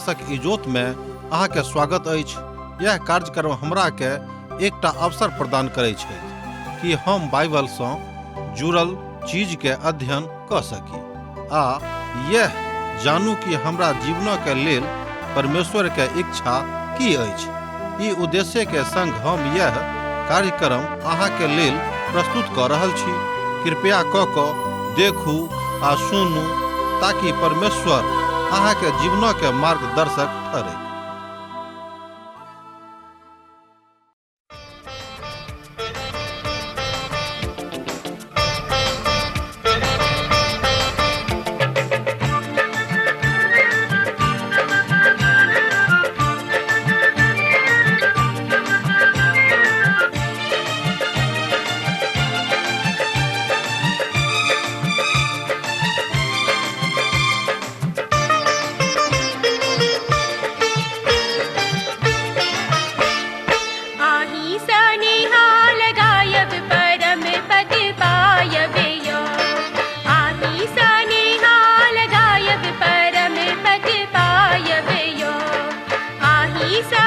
आशक इजोत में अहाँ के स्वागत अछि। यह कार्यक्रम हमरा के एकटा अवसर प्रदान करै छै कि हम बाइबल सँ जुड़ल चीज के अध्ययन क सकी आ यह जानू कि हमरा जीवन के लेल परमेश्वर के इच्छा की अछि। ई उद्देश्य के संग हम यह कार्यक्रम अहाँ के लेल प्रस्तुत क रहल छी। कृपया क क देखू आ सुनू ताकि परमेश्वर अहाँ के जीवन के मार्गदर्शक ठहरे। आही सनिहाल गायब परम पद पायब यो। आही सनिहाल गायब परम पद पायब यो। आही सा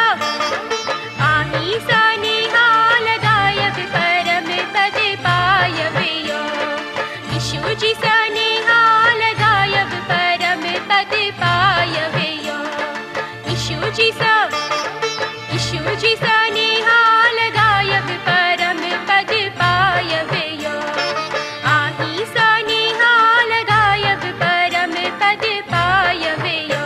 आही सनिहाल गायब परम पद पायब यो। यीशु जी सनिहाल गायब परम पद पायब यो। यीशु जी सा यीशु जी सनिहाल गायब परम पद पायब यो। आही सनिहाल गायब परम पद पायब यो।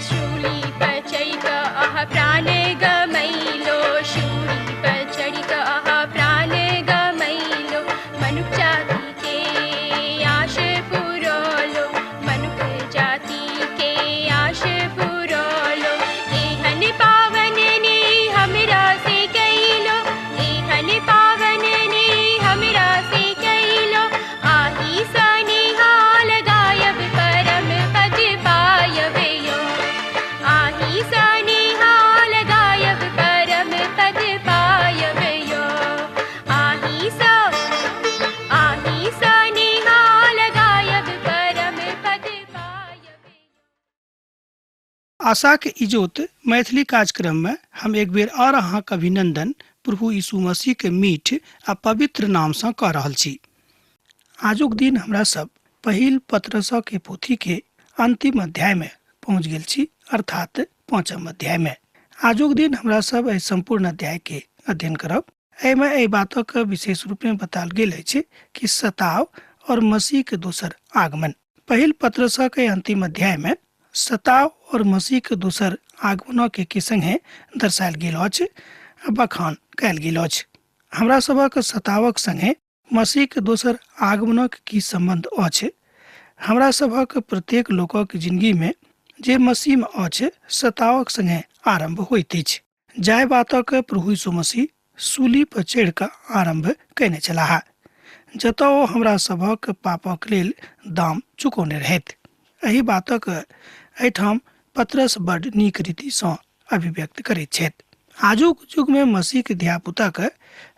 शूली पर चढ़ि कऽ अहाँ प्राण गमैलो। शूली पर चढ़ि कऽ अहाँ प्राण गमैलो। मनुख जाति के आश पुरौलो। मनुख जाति के आश पुरौलो। एहन पावन ने हमरा से कैलो। एहन पावन ने हमरा से कैलो। आही सनिहाल गायब परम पद पायब यो। आही सनिहाल गायब परम पद पायब यो। आही सा आही सनिहाल गायब परम पद पायब। आशाक इजोत मैथिली कार्यक्रम में हम एक बेर और अहाँक अभिनंदन प्रभु यीशु मसीह के मीठ आ पवित्र नाम सँ कऽ रहल छी। आजुक दिन हमरा सब पहिल पत्रस के पोथी के अंतिम अध्याय में पहुँच गेल छी, अर्थात 5म अध्याय में। आजुक दिन हमरा सब एहि संपूर्ण अध्याय के अध्ययन करब। एहिमे एहि बातक विशेष रूप में बतायल गेल अछि कि सताव और मसीह के दोसर आगमन। पहिल पत्रस के अंतिम अध्याय में सताव और मसीह के दोसर आगमन के संगे दर्शायल गेल अछि आ बखान कयल गेल अछि। हमरा सभक सतावक संगे मसीह के दोसर आगमनक की संबंध अछि? हमरा सभक प्रत्येक लोकक जिंदगी में जे मसीह में अछि सतावक संगे आरंभ होइत अछि। जाहि बातक प्रभु यीशु मसीह सूली पर चढ़ि कऽ आरंभ कयने छलाह, जतऽ ओ हमरा सभक पापक लेल दाम चुकौने रहथि। एहि बातक एहिठाम पतरस बड नीक रीतिसँ अभिव्यक्त करैत छथि। आजुक युग में मसीह के धियापुताक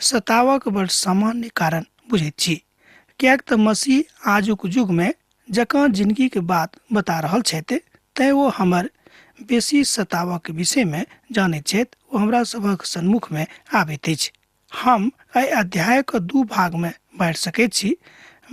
सतावक बड़ सामान्य कारण बुझैत छी, किएक तऽ मसीह आजुक युग में जकाँ जिंदगी के बात बता रहल छथि, तैं ओ हमर बेसी सतावक विषय में जानैत छथि। ओ हमरा सभक सन्मुख में आबैत अछि। हम एहि अध्याय के 2 भाग में बाँटि सकैत छी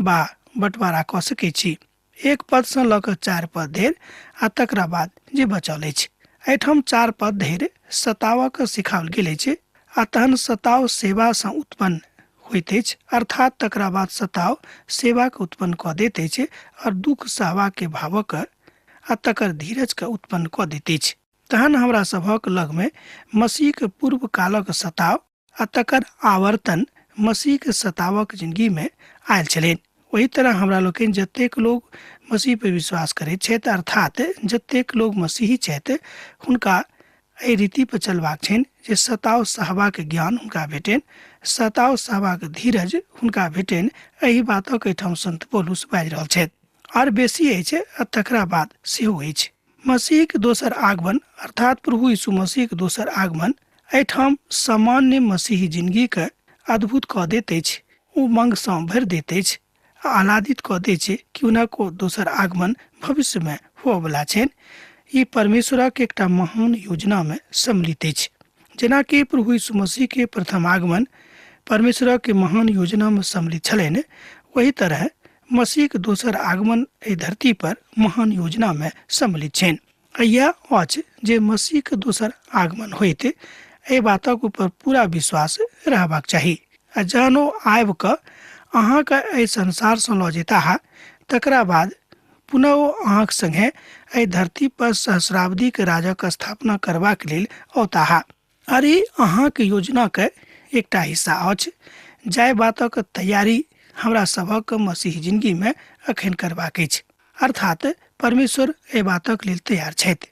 बा बंटवारा कऽ सकैत छी। 1 पद सँ लऽ कऽ 4 पद धरि आ तकरा बाद जे बचल अछि। एहिठाम 4 पद धरि सतावक सिखाओल गेल अछि आ तहन सताव सेवा सँ उत्पन्न होइत अछि, अर्थात तकरा बाद सताव सेवा के उत्पन्न कऽ दैत अछि और दुख सहबा के भावक आ तकर धीरज के उत्पन्न कऽ दैत अछि। तहन हमरा सभक लग में मसीह के पूर्व कालक सताव आ तकर आवर्तन मसीह के सतावक जिंदगी में आयल छलनि। ओही तरह हमरा लोकनि जतेक लोग मसीह पर विश्वास करैत छथि, अर्थात जतेक लोग मसीही छथि, हुनका एहि रीति पर चलबाक छनि जे सताव सहबाक ज्ञान हुनका भेटनि, सताव सहबाक धीरज हुनका भेटनि, एहि बातक एहिठाम संत पौलुस बाजि रहल छथि। आर बेसी अछि आ तकरा बाद सेहो अछि। मसीहक दोसर आगमन अर्थात प्रभु यीशु मसीहक दोसर आगमन एहिठाम सामान्य मसीही जिनगीके अद्भुत कऽ दैत अछि, उमंगसँ भरि दैत अछि आ आह्लादित कऽ दैत छै कि हुनक ओ दोसर आगमन भविष्यमे होअवला छनि। ई परमेश्वरक एकटा महान योजनामे सम्मिलित अछि। जेनाकि प्रभु यीशु मसीहके प्रथम आगमन परमेश्वरक महान योजनामे सम्मिलित छलनि, ओहि तरह मसीहक दोसर आगमन एहि धरती पर महान योजनामे सम्मिलित छनि। आ इएह अछि जे मसीहक दोसर आगमन होइत एहि बातक ऊपर पूरा विश्वास रहबाक चाही। आ जहन ओ आबि कऽ अहाँके एहि संसारसँ लऽ जेताह, तकरा बाद पुनः ओ अहाँक संगे एहि धरती पर सहस्राब्दीक राजक स्थापना करबाक लेल औताह। आर ई अहाँक योजनाके एकटा हिस्सा अछि, जाहि बातक तैयारी हमरा सभक मसीह जिनगीमे अखन करबाक अछि। अर्थात परमेश्वर एहि बातक लेल तैयार छथि,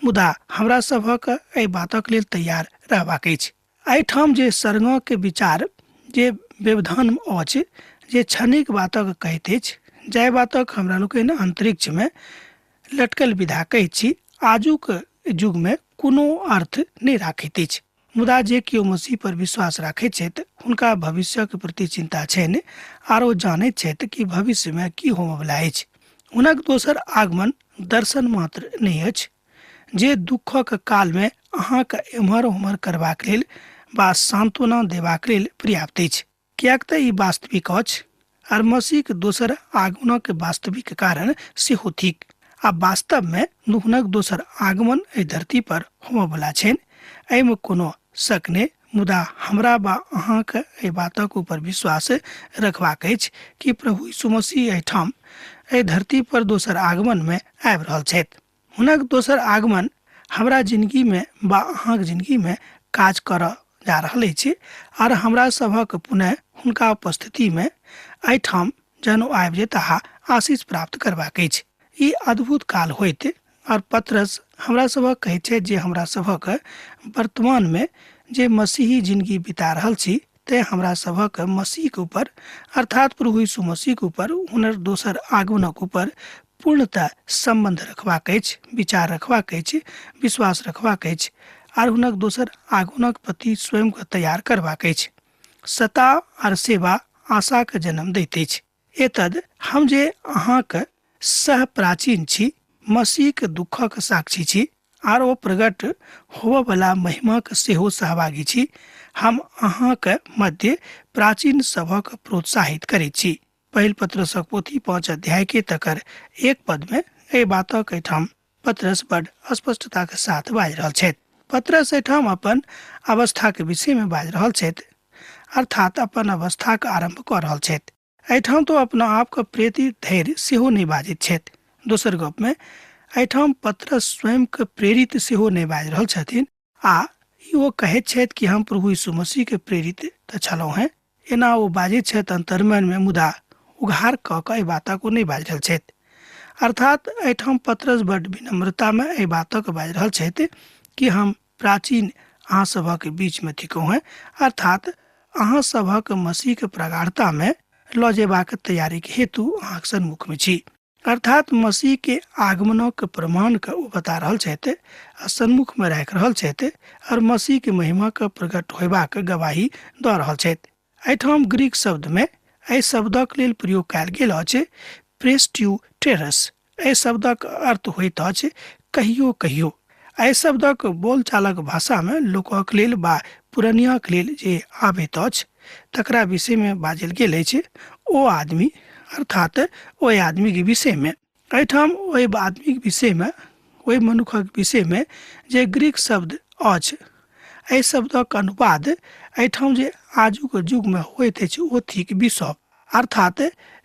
मुदा हमरा सभक एहि बातक लेल तैयार रहबाक अछि। एहिठाम जे सरगाँके विचार जे व्यवधान अछि, जे क्षणिक बातक कहैत अछि, जाहि बातक हमरा लोकनि अन्तरिक्षमे लटकल विधा कहैत छी, आजुक युगमे कोनो अर्थ नहि राखैत अछि। मुदा जे केओ मसीह पर विश्वास राखैत छथि हुनका भविष्यक प्रति चिन्ता छनि आर ओ जानैत छथि कि भविष्यमे की होमयवला अछि। हुनक दोसर आगमन दर्शन मात्र नहि अछि, जे दुःखक कालमे अहाँके एम्हर ओम्हर करबाक लेल वा सान्त्वना देबाक लेल पर्याप्त अछि, किएक तऽ ई वास्तविक अछि आर मसीहक दोसर आगमनक वास्तविक कारण सेहो थिक। आ वास्तवमे हुनक दोसर आगमन एहि धरती पर होमयवला छनि, एहिमे कोनो शक नहि। मुदा हमरा वा अहाँके एहि बातक ऊपर विश्वास रखबाक अछि कि प्रभु यीशु मसीह एहिठाम एहि धरती पर दोसर आगमनमे आबि रहल छथि। हुनक दोसर आगमन हमरा जिनगीमे वा अहाँक जिनगीमे काज करऽ जा रहल अछि आर हमरा सभक पुनः हुनका उपस्थितिमे एहिठाम जहन ओ आबि जेताह आशीष प्राप्त करबाक अछि। ई अद्भुत काल होइत। आर पतरस हमरा सभक कहैत छथि जे हमरा सभक वर्तमानमे जे मसीही जिनगी बिता रहल छी, तेँ हमरा सभक मसीहके ऊपर अर्थात प्रभु यीशु मसीहके ऊपर हुनर दोसर आगमनक ऊपर पूर्णतः सम्बन्ध रखबाक अछि, विचार रखबाक अछि, विश्वास रखबाक अछि आर हुनक दोसर आगमनक प्रति स्वयंके तैयार करबाक अछि। सताव आर सेवा आशाके जन्म दैत अछि। एतद हम जे अहाँक सह प्राचीन छी, मसीहक दुःखक साक्षी छी आर ओ प्रकट होबयवला महिमाक सेहो सहभागी छी, हम अहाँक मध्य प्राचीन सभक प्रोत्साहित करैत छी। पहिल पत्रसक पोथी 5 अध्याय के तकर 1 पद में एहि बातक एहिठाम पत्रस बड स्पष्टता के साथ बाजि रहल छथि। पत्रस एहिठाम अपन अवस्था के विषय में बाजि रहल छथि, अर्थात अपन अवस्था के आरंभ कऽ रहल छथि। एहिठाम तो अपना आप के प्रेरित धैर्य सेहो नहि बाजैत छथि। दोसर गप में एहिठाम पत्रस स्वयं के प्रेरित सेहो नहि बाजि रहल छथिन आ ई ओ कहैत छथि कि हम प्रभु यीशु मसीह के प्रेरित तऽ छलहुँ हेँ, एना ओ बाजैत छथि अन्तर्मन में, मुदा उघार कऽ कऽ एहि बातक ओ नहि बाजि रहल छथि। अर्थात एहिठाम पत्रस बड विनम्रता में एहि बातक बाजि रहल छथि कि हम प्राचीन अहाँ सभक बीच में थिकहुँ हेँ, अर्थात अहाँ सभक मसीह के प्रगाढ़ता में लऽ जेबाक तैयारीक हेतु अहाँक सन्मुख में छी। अर्थात मसीह के आगमनक प्रमाण के ओ बता रहल छथि आ सन्मुख में राखि रहल छथि और मसीह के महिमा के प्रकट होयबाक गवाही दऽ रहल छथि। एहिठाम ग्रीक शब्द में एहि शब्दक लेल प्रयोग कयल गेल अछि प्रेस्ट्यूटेरस। एहि शब्दक अर्थ होइत अछि कहियो कहियो। एहि शब्दक बोलचालक भाषा में लोकक लेल वा पुरनियाक लेल जे आबैत अछि तकरा विषय में बाजल गेल अछि ओ आदमी, अर्थात ओहि आदमी के विषय में। एहिठाम ओहि आदमी के विषय में, ओहि मनुखक विषय में जे ग्रीक शब्द अछि, एहि शब्दक अनुवाद एहिठाम जे आजुक युग में होइत अछि ओ थिक बिशप, अर्थात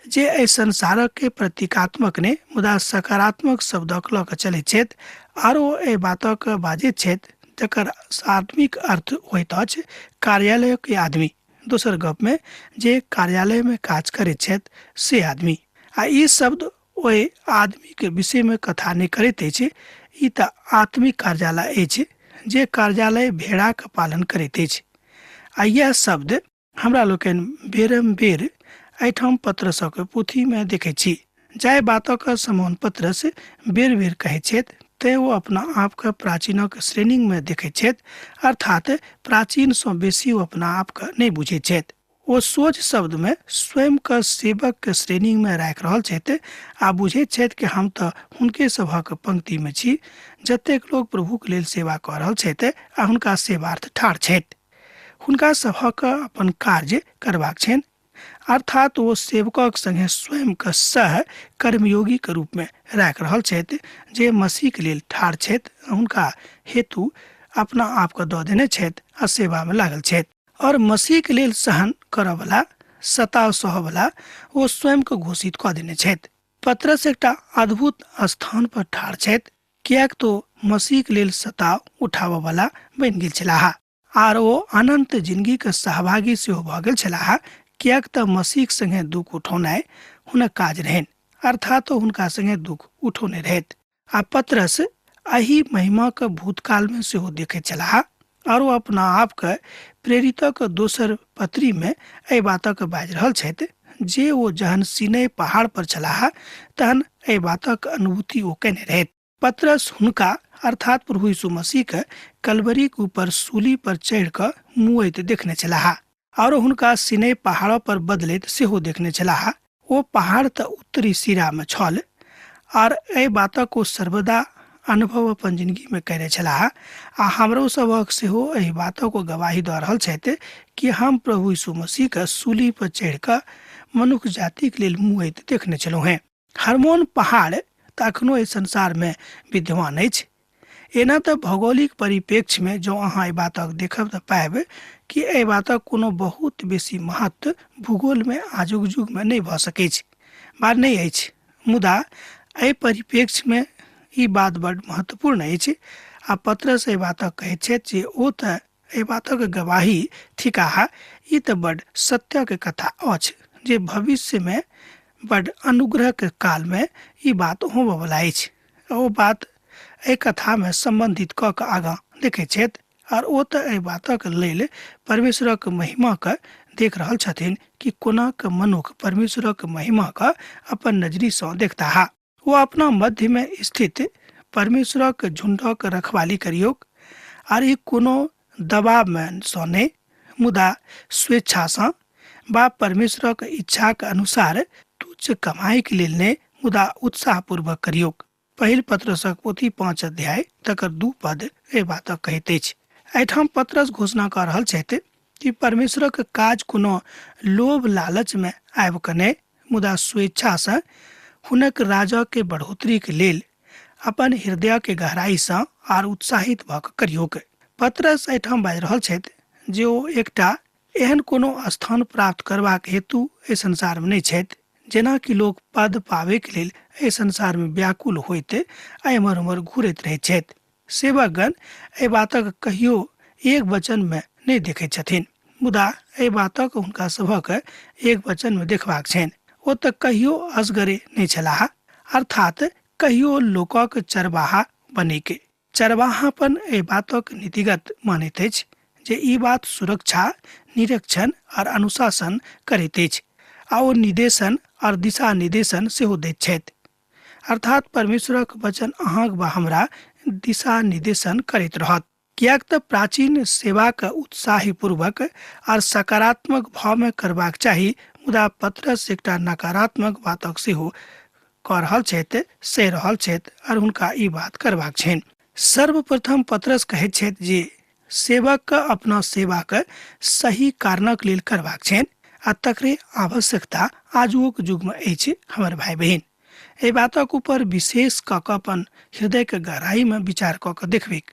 जे एहि संसारक के प्रतीकात्मक नहि मुदा सकारात्मक शब्दक लऽ कऽ चलैत छथि आर ओ एहि बातक बाजैत छथि जकर आत्मिक अर्थ होइत अछि कार्यालय के आदमी। दोसर गप में जे कार्यालय में काज करैत छथि से आदमी। आ ई शब्द ओहि आदमी के विषय में कथा नहि करैत अछि, ई तऽ आत्मिक कार्यालय अछि जे कार्यालय भेड़ाक पालन करैत अछि। आ यह शब्द हमरा लोकनि बेरम बेर एहिठाम पत्रसक पोथीमे देखै छी। जाहि बातक समौन पत्रस बेर बेर कहै छथि तेँ ओ अपना आपके प्राचीनक श्रेणीमे देखै छथि, अर्थात प्राचीनसँ बेसी ओ अपना आपके नहि बुझै छथि। ओ सोझ शब्दमे स्वयंके सेवकके श्रेणीमे राखि रहल छथि आ बुझैत छथि कि हम तऽ हुनके सभक पंक्तिमे छी जतेक लोक प्रभुके लेल सेवा कऽ रहल छथि आ हुनका सेवार्थ ठाढ़ छथि। हुनका सभक अपन कार्य करबाक छनि, अर्थात ओ सेवकक संगे स्वयंके सह कर्मयोगीके रूपमे राखि रहल छथि जे मसीहके लेल ठाढ़ छथि, हुनका हेतु अपना आपके दऽ देने छथि आ सेवामे लागल छथि। और मसीहके लेल सहन करऽवला, सताव सहऽवला ओ स्वयंके घोषित कऽ देने छथि। पतरस एकटा अद्भुत स्थान पर ठाढ़ छथि, किएक तो मसीहके लेल सताव उठाबऽवला बनि गेल छलाह आर ओ अनंत जिंदगीके सहभागी सेहो भऽ गेल छलाह, किएक तऽ मसीहके संगे दुख उठौनाइ हुनक काज रहनि, अर्थात ओ हुनका संगे दुख उठौने रहथि। आ पतरस एहि महिमाके भूतकालमे सेहो देखैत छलाह आर ओ अपना आपके प्रेरितक दोसर पत्रीमे एहि बातक बाजि रहल छथि जे ओ जहन सीनै पहाड़ पर छलाह तहन एहि बातक अनुभूति ओ केने रहथि। पतरस हुनका अर्थात प्रभु यीशु मसीहके कलवरीक ऊपर सूली पर चढ़ि कऽ मुएत देखने छलाह और हुनका सीनै पहाड़ पर बदलैत सेहो देखने छलाह। ओ पहाड़ तऽ उत्तरी सिरामे छल आर एहि बातक ओ सर्वदा अनुभव अपन जिंदगीमे कयने छलाह आ हमरो सभक सेहो एहि बातक ओ गवाही दऽ रहल छथि कि हम प्रभु यीशु मसीहके सूली पर चढ़ि कऽ मनुख जातिक लेल मुएत देखने छलहुँ हेँ। हरमोन पहाड़ तऽ अखनो एहि संसारमे विद्यमान अछि। एना तऽ भौगोलिक परिप्रेक्ष्यमे जँ अहाँ एहि बातक देखब तऽ पायब कि एहि बातक कोनो बहुत बेसी महत्व भूगोलमे आजुक युगमे नहि भऽ सकैछ वा नहि अछि, मुदा एहि परिप्रेक्ष्यमे ई बात बड महत्वपूर्ण अछि आ पतरस एहि बातक कहैत छथि जे ओ तऽ एहि बातक गवाही थिकाह, ई तऽ बड सत्यक कथा अछि जे भविष्यमे बड अनुग्रहक कालमे ई बात होबऽवला अछि। ओ बात एहि कथामे सम्बन्धित कऽ कऽ आगाँ देखैत छथि आर ओ तऽ एहि बातक लेल परमेश्वरक महिमाके देख रहल छथिन कि कोना कऽ मनुख परमेश्वरक महिमाके अपन नजरिसँ देखताह। ओ अपना मध्यमे स्थित परमेश्वरक झुण्डक रखवाली करियौक आर ई कोनो दबावमे सँ नहि मुदा स्वेच्छासँ वा परमेश्वरक इच्छाक अनुसार तुच्छ कमाइके लेल नहि मुदा उत्साहपूर्वक करियौक। पहिल पतरसक पोथी 5 अध्याय तकर 2 पद एहि बातक कहैत अछि। एहिठाम पतरस घोषणा कऽ रहल छथि कि परमेश्वरक काज कोनो लोभ लालचमे आबि कऽ नहि मुदा स्वेच्छासँ हुनक राजके बढ़ोतरीके लेल अपन हृदयके गहराइसँ आर उत्साहित भऽ कऽ करियौक। पतरस एहिठाम बाजि रहल छथि जे ओ एकटा एहन कोनो स्थान प्राप्त करबाक हेतु एहि संसारमे नहि छथि जेनाकि लोक पद पाबैके लेल एहि संसारमे व्याकुल होइत आ एम्हर ओम्हर घुरैत रहैत छथि। सेवकगण एहि बातक कहियो एक वचनमे नहि देखैत छथिन, मुदा एहि बातक हुनका सभक एक वचनमे देखबाक छनि। ओ तऽ कहियो असगरे नहि छलाह, अर्थात कहियो लोकक चरवाहा बनैके। चरवाहापन एहि बातक नीतिगत मानैत अछि जे ई बात सुरक्षा, निरीक्षण आर अनुशासन करैत अछि आ ओ निदेशन आर दिशा निर्देशन सेहो दैत छथि। अर्थात परमेश्वरक वचन अहाँक वा हमरा दिशा निर्देशन करैत रहत, किएक तऽ प्राचीन सेवाक उत्साहपूर्वक आर सकारात्मक भावमे करबाक चाही, मुदा पतरस एकटा नकारात्मक बातक सेहो कऽ रहल छथि, सहि रहल छथि आर हुनका ई बात करबाक छनि। सर्वप्रथम पतरस कहैत छथि जे सेवकके अपना सेवाके सही कारणक लेल करबाक छनि आ तकरे आवश्यकता आजुक युगमे अछि। हमर भाइ बहिन, एहि बातक ऊपर विशेष कऽ कऽ अपन हृदयके गहराइमे विचार कऽ कऽ देखबैक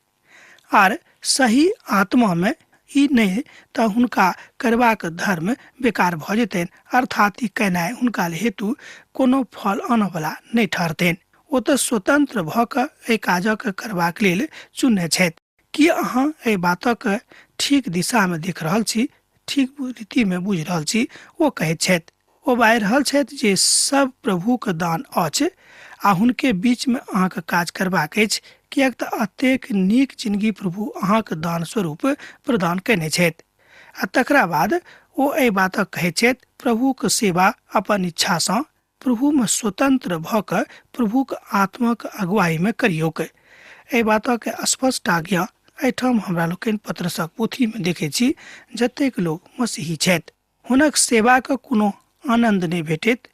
आर सही आत्मामे ई नहि तऽ हुनका करबाक धर्म बेकार भऽ जेतनि, अर्थात ई केनाइ हुनका हेतु कोनो फल आनऽवला नहि ठहरतनि। ओ तऽ स्वतंत्र भऽ कऽ एहि काजक करबाक लेल चुनने छथि। की अहाँ एहि बातक ठीक दिशामे देख रहल छी, ठीक रीतिमे बुझि रहल छी? ओ कहैत छथि। ओ बाजि रहल छथि जे सब प्रभुक दान अछि आ हुनके बीचमे अहाँके काज करबाक अछि, किएक तऽ अतेक नीक जिनगी प्रभु अहाँके दान स्वरूप प्रदान कयने छथि। आ तकरा बाद ओ एहि बातक कहैत छथि, प्रभुक सेवा अपन इच्छासँ प्रभुमे स्वतंत्र भऽ कऽ प्रभुक आत्माक अगुवाईमे करियौक। एहि बातक स्पष्ट आज्ञा एहिठाम हमरा लोकनि पत्रसक पोथीमे देखैत छी। जतेक लोक मसीही छथि हुनक सेवाक कोनो आनन्द नहि भेटैत।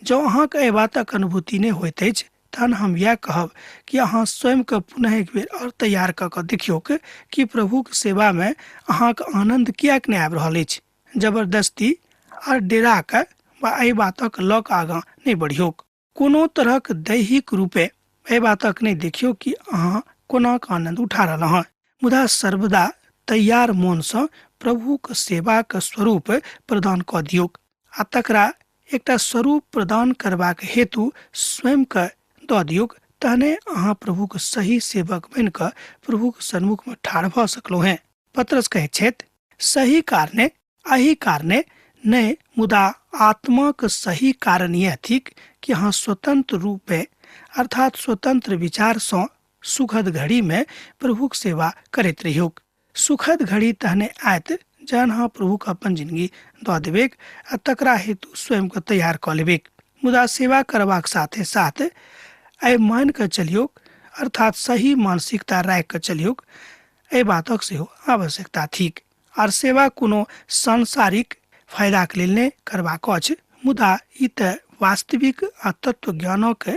जँ अहाँके एहि बातक अनुभूति नहि होइत अछि तहन हम इएह कहब कि अहाँ स्वयंके पुनः एक बेर आओर तैयार कऽ कऽ देखियौक कि प्रभुक सेवामे अहाँके आनन्द किएक नहि आबि रहल अछि। जबरदस्ती आर डेरा कऽ वा एहि बातक लऽ कऽ आगाँ नहि बढ़ियौक। कोनो तरहक दैहिक रूपे एहि बातक नहि देखियौ कि अहाँ कोना कऽ आनन्द उठा रहलहुँ हँ, मुदा सर्वदा तैयार मोनसँ प्रभुक सेवाक स्वरूप प्रदान कऽ दियौक आ तकरा एकटा स्वरूप प्रदान करबाक हेतु स्वयंके दऽ दियौक, तहने अहाँ प्रभुक सही सेवक बनि कऽ प्रभुक सन्मुखमे ठाढ़ भऽ सकलहुँ हेँ। पत्रस कहैत छथि, सही कारणे एहि कारणे नहि, मुदा आत्माक सही कारण यह थिक कि अहाँ स्वतंत्र रूपे अर्थात स्वतंत्र विचारसँ सुखद घड़ीमे प्रभुक सेवा करैत रहियौक। सुखद घड़ी तहने आयत जहन अहाँ प्रभुक अपन जिंदगी दऽ देबेक आ तकरा हेतु स्वयंके तैयार कऽ लेबेक। मुदा सेवा करबाक साथे साथ एहि मानि कऽ चलियौक, अर्थात सही मानसिकता राखि कऽ चलियौक, एहि बातक सेहो आवश्यकता थिक। आर सेवा कोनो सांसारिक फायदाक लेल नहि करबाक अछि, मुदा ई तऽ वास्तविक आ तत्व ज्ञानक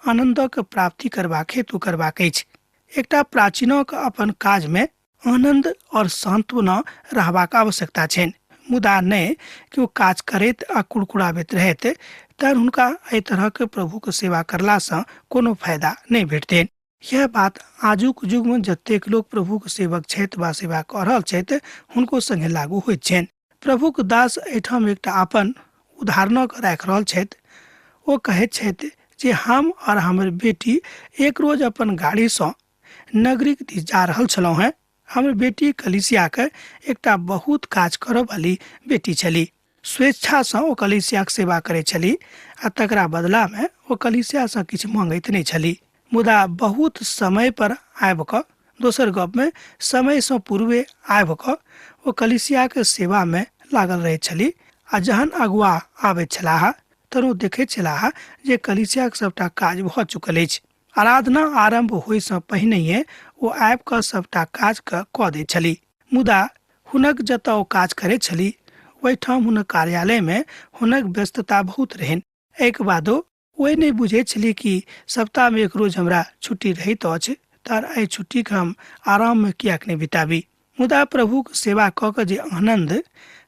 आनन्दक प्राप्ति करबाक हेतु करबाक अछि। एकटा प्राचीनक अपन काजमे आनन्द और सांत्वना रहबाक आवश्यकता छनि, मुदा नहि कि ओ काज करैत आ कुड़कुड़ाबैत रहैत, तहन हुनका एहि तरहक प्रभुक सेवा करलासँ कोनो फायदा नहि भेटतनि। यह बात आजुक युगमे जतेक लोक प्रभुक सेवक छथि वा सेवा कऽ रहल छथि हुनको संगे लागू होइत छनि। प्रभुक दास एहिठाम एकटा अपन उदाहरणक राखि रहल छथि। ओ कहैत छथि जे हम और हमर बेटी एक रोज अपन गाड़ीसँ नगरीक दिस जा रहल छलहुँ हेँ। हमर बेटी कलिसियाके एकटा बहुत काज करऽ वाली बेटी छली। स्वेच्छासँ ओ कलिसियाक सेवा करैत छली आ तकरा बदलामे ओ कलिसियासँ किछु माँगैत नहि छली, मुदा बहुत समय पर आबि कऽ, दोसर गपमे समयसँ पूर्वे आबि कऽ ओ कलिसियाक सेवामे लागल रहैत छली आ जहन अगुआ आबैत छलाह तहन ओ देखैत छलाह जे कलिसियाक सभटा काज भऽ चुकल अछि। आराधना आरम्भ होइसँ पहिनहिए ओ आबि कऽ सभटा काजके कऽ दैत छली, मुदा हुनक जतऽ ओ काज करैत छली ओहिठाम हुनक कार्यालयमे हुनक व्यस्तता बहुत रहनि। एहिके बादो ओ नहि बुझैत छली कि सप्ताहमे एक रोज हमरा छुट्टी रहैत अछि, तहन एहि छुट्टीके हम आराममे किएक नहि बिताबी। मुदा प्रभुक सेवा कऽ कऽ जे आनन्द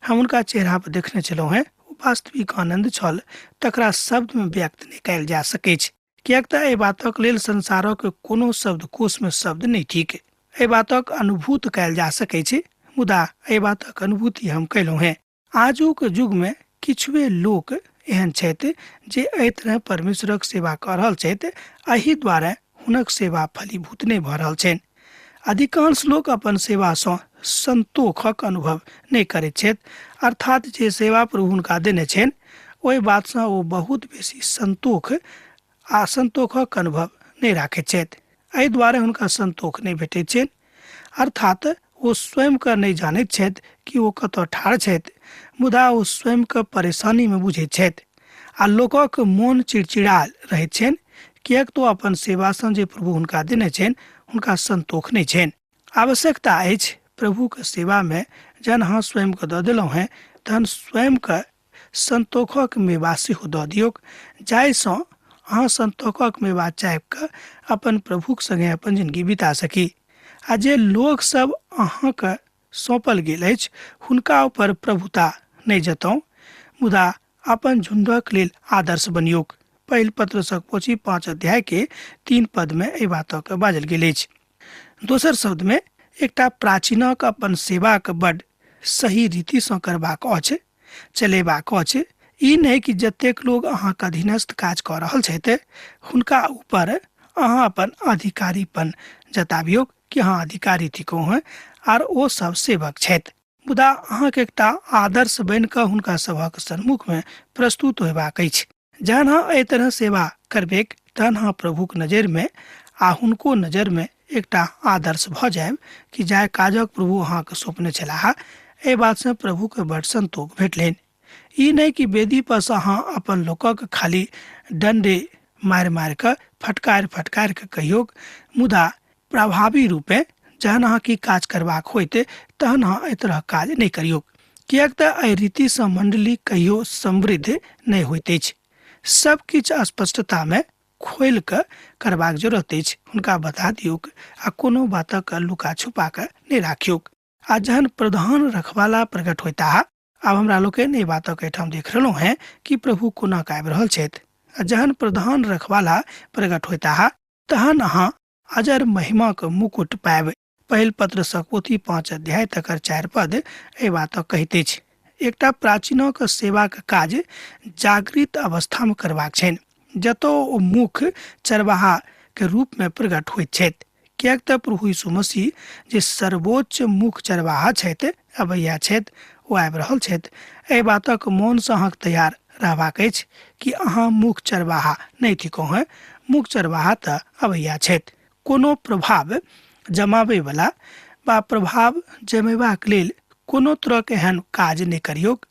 हम हुनका चेहरा पर देखने छलहुँ हेँ ओ वास्तविक आनन्द छल, तकरा शब्दमे व्यक्त नहि कयल जा सकैछ, किएक तऽ एहि बातक लेल संसारक कोनो शब्दकोशमे शब्द नहि थिक। एहि बातक अनुभूत कयल जा सकैत छै, मुदा एहि बातक अनुभूति हम कयलहुँ हेँ। आजुक युगमे किछुए लोक एहन छथि जे एहि तरह परमेश्वरक सेवा कऽ रहल छथि, एहि द्वारे हुनक सेवा फलीभूत नहि भऽ रहल छनि। अधिकांश लोक अपन सेवासँ संतोषक अनुभव नहि करैत छथि, अर्थात जे सेवा प्रभु हुनका देने छनि ओहि बातसँ ओ बहुत बेसी संतोष आ संतोषक अनुभव नहि राखैत छथि। एहि दुआरे हुनका संतोष नहि भेटैत छनि, अर्थात ओ स्वयंके नहि जानैत छथि कि ओ कतऽ ठाढ़ छथि, मुदा ओ स्वयंके परेशानीमे बुझैत छथि आ लोकक मोन चिड़चिड़ायल रहैत छनि, किएक तऽ अपन सेवासँ जे प्रभु हुनका देने छनि हुनका संतोष नहि छनि। आवश्यकता अछि प्रभुके सेवामे जहन अहाँ स्वयंके दऽ देलहुँ हेँ तहन स्वयंके संतोषक मेवा सेहो दऽ दियौक, जाहिसँ अहाँ संतोषक मेवा चाबि कऽ अपन प्रभुक संगे अपन जिंदगी बिता सकी। आ जे लोकसभ अहाँके सौंपल गेल अछि हुनका ऊपर प्रभुता नहि जताउ, मुदा अपन झुंडक लेल आदर्श बनियौक। पहिल पत्रसक पोथी 5 अध्याय के 3 पद में एहि बातक बाजल गेल अछि। दोसर शब्द में एकटा प्राचीनक अपन सेवाक बड सही रीतिसँ करबाक अछि, चलेबाक अछि। ई नहि कि जतेक लोग अहाँके अधीनस्थ काज कऽ रहल छथि हुनका ऊपर अहाँ अपन अधिकारीपन जताबियौ कि अहाँ अधिकारी थिकहुँ हेँ आर ओ सब सेवक छथि, मुदा अहाँके एकटा आदर्श बनि कऽ हुनका सभक सन्मुखमे प्रस्तुत होयबाक अछि। जहन अहाँ एहि तरह सेवा करबेक तहन अहाँ प्रभुक नजरिमे आ हुनको नजरिमे एकटा आदर्श भऽ जायब कि जाहि काजक प्रभु अहाँके सौंपने छलाह एहि बातसँ प्रभुके बड संतोष भेटलनि। ई नहि कि वेदी पर सँ अहाँ अपन लोकक खाली डंडे मारि मारि कऽ फटकारि फटकारि कऽ कहियौक, मुदा प्रभावी रूपे जहन अहाँ की काज करबाक होइत तहन अहाँ एहि तरहक काज नहि करियौक, किएक तऽ एहि रीतिसँ मण्डली कहियो समृद्ध नहि होइत अछि। सब किछु स्पष्टतामे खोलि कऽ करबाक जरूरत अछि। हुनका बता दियौक आ कोनो बातक लुका छुपा कऽ नहि राखियौक। आ जहन प्रधान रखवाला प्रकट होइताह, आब हमरा लोकनि एहि बातक एहिठाम देख रहलहुँ हेँ कि प्रभु कोना कऽ आबि रहल छथि। आ जहन प्रधान रखवाला प्रकट होइताह तहन अहाँ अजर महिमाक मुकुट पायब। पहिल पत्रसक पोथी 5 अध्याय तकर 4 पद एहि बातक कहैत अछि। एकटा प्राचीनक सेवाक काज जागृत अवस्थामे करबाक छनि, जतऽ ओ मुख्य चरवाहा के रूपमे प्रकट होइत छथि, किएक तऽ प्रभु यीशु मसीह जे सर्वोच्च मुख्य चरवाहा छथि, अबैया छथि, ओ आबि रहल छथि। एहि बातक मोनसँ अहाँके तैयार रहबाक अछि कि अहाँ मुख्य चरवाहा नहि थिकहुँ हेँ, मुख्य चरवाहा तऽ अबैया छथि। कोनो प्रभाव जमाबैवला वा प्रभाव जमेबाक लेल कोनो तरहके एहन काज नहि करियौक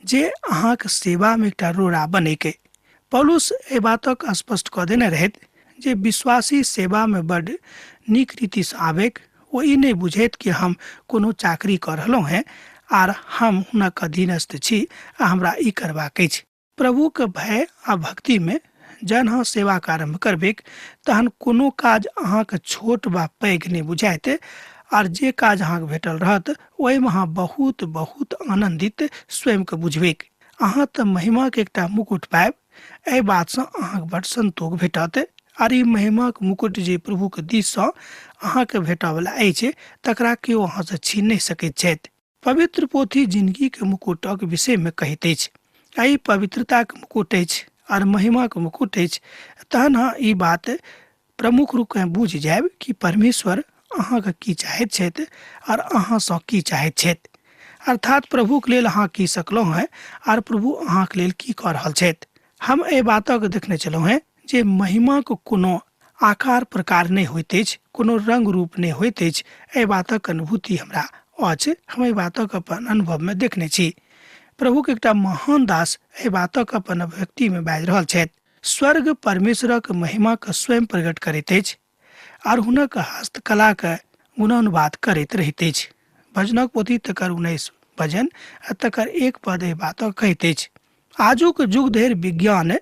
जे अहाँके सेवामे एकटा रोड़ा बनैके। पौलुस एहि बातक स्पष्ट कऽ देने रहथि जे विश्वासी सेवामे बड्ड नीक रीतिसँ आबैक, ओ ई नहि बुझैत कि हम कोनो चाकरी कऽ रहलहुँ हेँ आर हम हुनक अधीनस्थ छी आ हमरा ई करबाक अछि। प्रभुके भय आ भक्तिमे जहन अहाँ सेवाके आरम्भ करबैक तहन कोनो काज अहाँके छोट वा पैघ नहि बुझायत, आर जे काज अहाँके भेटल रहत ओहिमे अहाँ बहुत बहुत आनन्दित स्वयंके बुझबैक। अहाँ तऽ महिमाके एकटा मुकुट पायब, एहि बातसँ अहाँके बड्ड संतोष भेटत। आर ई महिमाक मुकुट जे प्रभुके दिससँ अहाँके भेटयवला अछि तकरा केओ अहाँसँ छीन नहि सकैत छथि। पवित्र पोथी जिनगीके मुकुटक विषयमे कहैत अछि। आ ई पवित्रताके मुकुट अछि आर महिमाके मुकुट अछि। तहन अहाँ ई बात प्रमुख रूपमे बुझि जायब कि परमेश्वर अहाँके की चाहैत छथि आर अहाँसँ की चाहैत छथि, अर्थात प्रभुके लेल अहाँ की सकलहुँ हेँ आर प्रभु अहाँके लेल की कऽ रहल छथि। हम एहि बातक देखने छलहुँ हेँ जे महिमाक कोनो आकार प्रकार नहि होइत अछि, कोनो रंग रूप नहि होइत अछि। एहि बातक अनुभूति हमरा अछि, हम एहि बातक अपन अनुभवमे देखने छी। प्रभुक एकटा महान दास एहि बातक अपन अभिव्यक्तिमे बाजि रहल छथि। स्वर्ग परमेश्वरक महिमाके स्वयं प्रकट करैत अछि आर हुनक हस्तकलाके गुणानुवाद करैत रहैत अछि। भजनक पोथी तकर 19 भजन आ तकर 1 पद एहि बातक कहैत अछि। आजुक युग धरि विज्ञान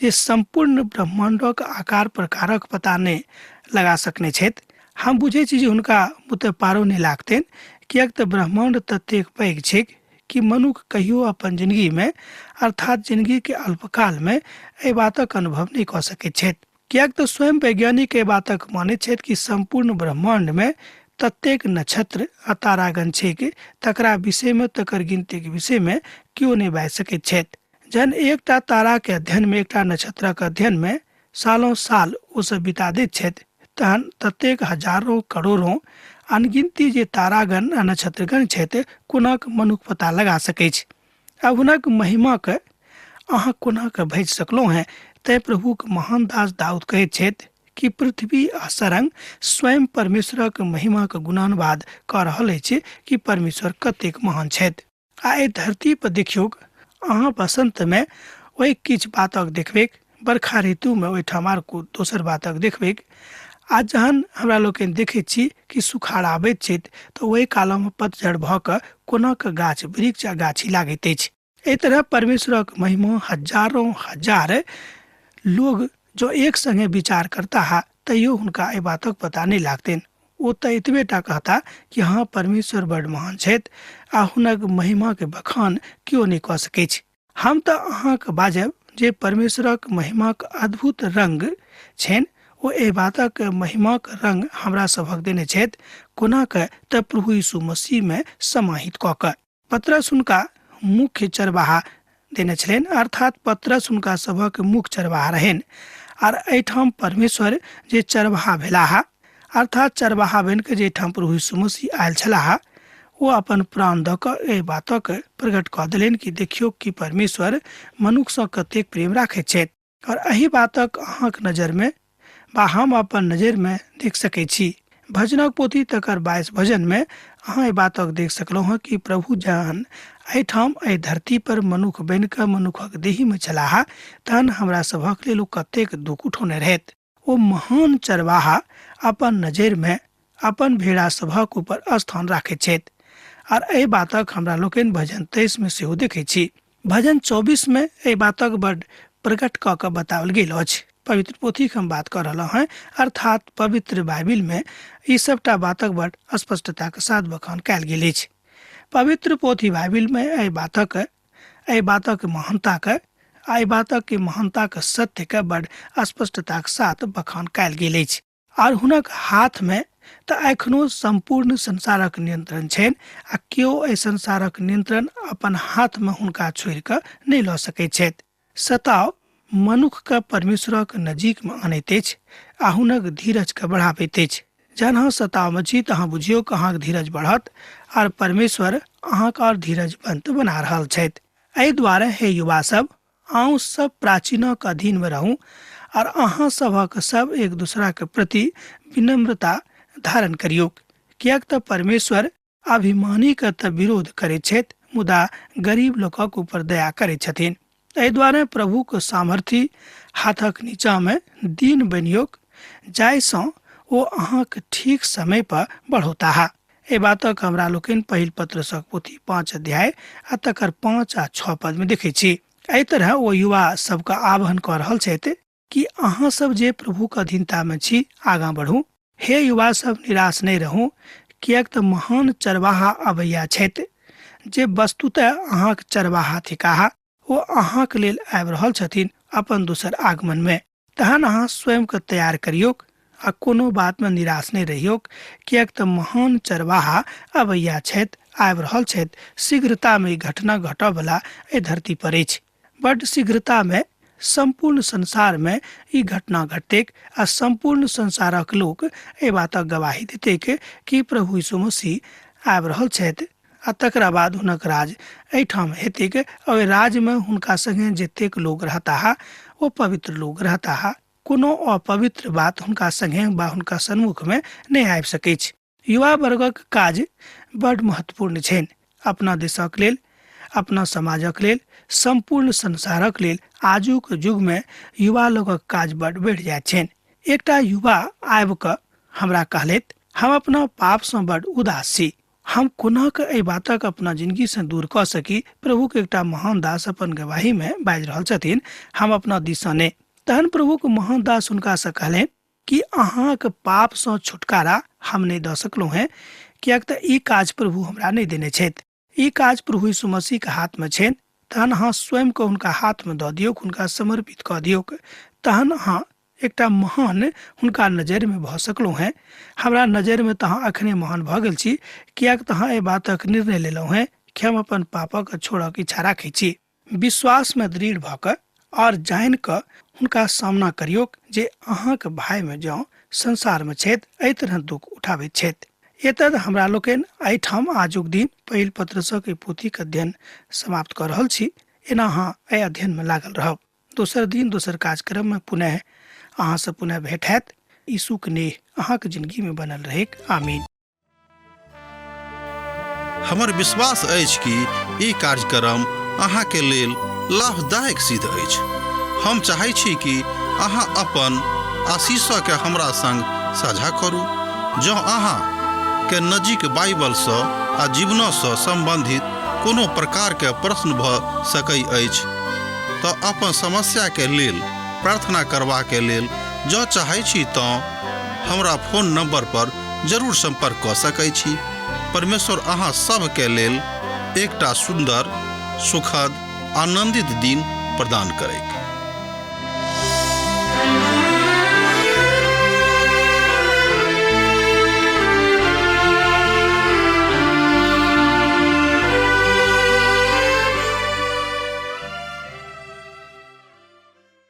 जे सम्पूर्ण ब्रह्माण्डक आकार प्रकारक पता नहि लगा सकने छथि, हम बुझै छी जे हुनका बुते पारो नहि लागतनि, किएक तऽ ब्रह्माण्ड ततेक पैघ छैक कि मनुख कहियो अपन जिंदगीमे, अर्थात जिंदगीके अल्पकालमे एहि बातक अनुभव नहि कऽ सकैत छथि। किएक तऽ स्वयं वैज्ञानिक एहि बातक मानैत छथि कि सम्पूर्ण ब्रह्माण्डमे ततेक नक्षत्र आ तारागण छैक तकरा विषयमे, तकर गिनतीके विषयमे केओ नहि बाजि सकैत छथि। जहन एकटा ताराके अध्ययनमे, एकटा नक्षत्रक अध्ययनमे सालों साल ओसभ बिता दैत छथि, तहन ततेक हजारों करोड़ों अनगिनती जे तारागण आ नक्षत्रगण छथि कोनाक मनुख पता लगा सकैछ आ हुनक महिमाके अहाँ कोना कऽ भजि सकलहुँ हेँ। तैँ प्रभुक महान दास दाऊद कहैत छथि कि पृथ्वी आ सरंग स्वयं परमेश्वरक महिमाक गुणानुवाद कऽ रहल अछि कि परमेश्वर कतेक महान छथि। आ एहि धरती पर देखियौक, अहाँ बसन्तमे ओहि किछु बातक देखबैक, बरखा ऋतुमे ओहिठाम आर दोसर बातक देखबैक, आ जहन हमरा लोकनि देखैत छी कि सुखाड़ आबैत छथि तऽ ओहि कालमे पतझड़ भऽ कऽ कोना कऽ गाछ वृक्ष आ गाछी लागैत अछि। एहि तरह परमेश्वरक महिमा हजारों हजार लोग जो एक संगे विचार करता है तैयो हुनका एहि बातक पता नहि लागतनि। ओ तऽ एतबे टा कहता कि हाँ, परमेश्वर बड महान छथि आ हुनक महिमाके बखान केओ नहि कऽ सकैछ। हम तऽ अहाँके बाजब जे परमेश्वरक महिमाक अद्भुत रंग छनि, ओ एहि बातक महिमाक रंग हमरा सभक देने छथि, कोना कऽ तऽ प्रभु यीशु मसीहमे समाहित कऽ कऽ। पतरस हुनका मुख्य चरवाहा देने छलनि, अर्थात पतरस हुनका सभक मुख्य चरवाहा रहनि। आर एहिठाम परमेश्वर जे चरवाहा भेलाह, अर्थात चरवाहा बनि कऽ जाहिठाम प्रभु यीशु मसीह आयल छलाह, ओ अपन प्राण दऽ कऽ एहि बातक प्रकट कऽ देलनि कि देखियौ कि परमेश्वर मनुखसँ कतेक प्रेम राखैत छथि। और एहि बातक अहाँक नजरमे वा हम अपन नजरिमे देख सकै छी। भजनक पोथी तकर 22 भजनमे अहाँ एहि बातक देख सकलहुँ हँ कि प्रभु जहन एहिठाम एहि धरती पर मनुख बनि कऽ मनुखक देहीमे छलाह तहन हमरा सभक लेल ओ कतेक दुःख उठौने रहथि। ओ महान चरवाहा अपन नजरिमे अपन भेड़ा सभक ऊपर स्थान राखैत छथि आर एहि बातक हमरा लोकनि भजन 23 मे सेहो देखैत छी। भजन 24 मे एहि बातक बड प्रकट कऽ कऽ बताओल गेल अछि। पवित्र पोथीक हम बात कऽ रहलहुँ हेँ, अर्थात पवित्र बाइबिलमे ई सभटा बातक बड स्पष्टताक साथ बखान कयल गेल अछि। पवित्र पोथी बाइबिलमे एहि बातक महानताक आ एहि बातक महानताक सत्यके बड स्पष्टताक साथ बखान कयल गेल अछि। आर हुनक हाथमे तऽ एखनो सम्पूर्ण संसारक नियंत्रण छनि आ केओ एहि संसारक नियंत्रण अपन हाथमे हुनका छोड़ि कऽ नहि लऽ सकैत छथि। सताव मनुखके परमेश्वरक नजीकमे अनैत अछि आ हुनक धीरजके बढ़ाबैत अछि। जहन अहाँ सतावमे छी तऽ अहाँ बुझियौ कि अहाँके धीरज बढ़त आर परमेश्वर अहाँके आओर धीरजवंत बना रहल छथि। एहि दुआरे हे युवा सब, अहूँ सब प्राचीनक अधीनमे रहू आर अहाँ सभक सब एक दूसराके प्रति विनम्रता धारण करियौ, किएक तऽ परमेश्वर अभिमानीके तऽ विरोध करैत छथि मुदा गरीब लोकक ऊपर दया करैत छथिन। एहि दुआरे प्रभुक सामर्थ्य हाथक नीचाँमे दीन बनियौक, जाहिसँ ओ अहाँक ठीक समय पर बढ़ौताह। एहि बातक हमरा लोकनि पहिल पत्रसक पोथी 5 अध्याय आ तकर 5 आ 6 पदमे देखै छी। एहि तरह ओ युवा सबके आह्वान कऽ रहल छथि कि अहाँ सब जे प्रभुक अधीनतामे छी आगाँ बढ़ू। हे युवा सब, निराश नहि रहू, किएक तऽ महान चरवाहा अबैया छथि, जे वस्तुतः अहाँक चरवाहा थिकाह। ओ अहाँक लेल आबि रहल छथिन अपन दोसर आगमनमे। तहन अहाँ स्वयंके तैयार करियौक आ कोनो बातमे निराश नहि रहियौक, किएक तऽ महान चरवाहा अबैया छथि, आबि रहल छथि। शीघ्रतामे ई घटना घटऽवला एहि धरती पर अछि। बड्ड शीघ्रतामे सम्पूर्ण संसारमे ई घटना घटतैक आ सम्पूर्ण संसारक लोक एहि बातक गवाही देतैक कि प्रभु यीशु मसीह आबि रहल छथि आ तकरा बाद हुनक राज एहिठाम हेतैक आ ओहि राज्यमे हुनका संगे जतेक लोक रहताह ओ पवित्र लोक रहताह। कोनो अपवित्र बात हुनका संगे वा हुनका सन्मुखमे नहि आबि सकैछ। युवा वर्गक काज बड महत्वपूर्ण छनि अपना देशक लेल, अपना समाजक लेल, सम्पूर्ण संसारक लेल। आजुक युगमे युवा लोकक काज बड बढ़ि जाइत छनि। एकटा युवा आबि कऽ हमरा कहलथि, हम अपना पापसँ बड उदास छी, हम कोना कऽ एहि बातक अपना जिंदगीसँ दूर कऽ सकी। प्रभुक एकटा महान दास अपन गवाहीमे बाजि रहल छथिन, हम अपना दिससँ नहि। तहन प्रभुक महान दास हुनकासँ कहलनि कि अहाँक पापसँ छुटकारा हम नहि दऽ सकलहुँ हेँ, किएक तऽ ई काज प्रभु हमरा नहि देने छथि। ई काज प्रभु यीशु मसीहके हाथमे छनि। तहन अहाँ स्वयंके हुनका हाथमे दऽ दियौक, हुनका समर्पित कऽ दियौक, तहन अहाँ एकटा महान हुनका नजरिमे भऽ सकलहुँ हेँ। हमरा नजरिमे तऽ अहाँ अखने महान भऽ गेल छी, किएक तऽ अहाँ एहि बातक निर्णय लेलहुँ हेँ कि हम अपन पापक छोड़क इच्छा राखै छी। विश्वासमे दृढ़ भऽ कऽ आओर जानि कऽ हुनका सामना करियौक जे अहाँक भायमे जँ संसारमे छथि एहि तरह दुःख उठाबैत छथि। एतद हमरा लोकनि एहिठाम आजुक दिन पहिल पत्रसक एहि पोथीक अध्ययन समाप्त कऽ रहल छी। एना अहाँ एहि अध्ययनमे लागल रहब। दोसर दिन दोसर कार्यक्रममे पुनः अहाँसँ पुनः भेट हैत। यीशुक नेह अहाँक जिंदगीमे बनल रहैक। आमीन। हमर विश्वास अछि कि ई कार्यक्रम अहाँके लेल लाभदायक सिद्ध अछि। हम चाहै छी कि अहाँ अपन आशीषके हमरा संग साझा करू। जँ अहाँ के नजीक बाइबलसँ आ जीवनसँ सम्बन्धित कोनो प्रकारके प्रश्न भऽ सकै अछि तऽ अपन समस्याके लेल प्रार्थना करबाके लेल जँ चाहै छी तँ हमरा फोन नंबर पर जरूर संपर्क कऽ सकै छी। परमेश्वर अहाँ सभके लेल एकटा सुन्दर, सुखद, आनंदित दिन प्रदान करैक।